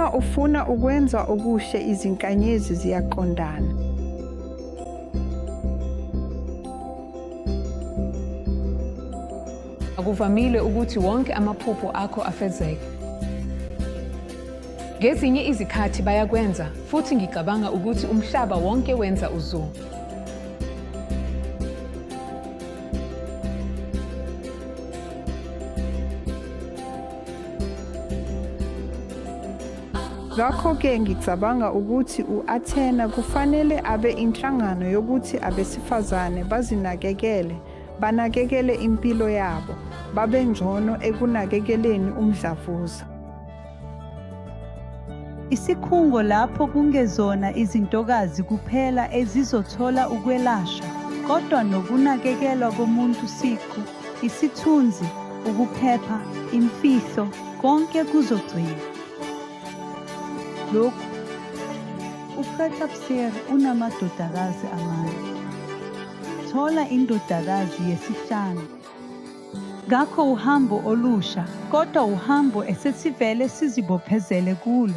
Uma ufuna ukwenza okuhle izinkanyezi ziyaqondana. Akuvamile ukuthi wonke amaphupho akho afezeke. Ngezinye izikhathi bayakwenza, futhi ngicabanga ukuthi umhlaba wonke wenza uzungu. Ngakho-ke ngicabanga ukuthi u-Athena kufanele abe inhlangano yokuthi abesifazane bazinakekele, banakekele impilo yabo, babe ngcono ekunakekeleni umdlavuza. Isikhungo lapho kungezona izintokazi kuphela ezizothola ukwelashwa, kodwa nokunakekelwa komuntu siqu, isithunzi, ukuphepha, imfihlo, konke kuzogcinwa. Lokhu, uPratap Sir unamadodakazi amane. Thola indodakazi yesihlanu. Ngakho uhambo olusha, kodwa uhambo esesivele sizibophezele kulo.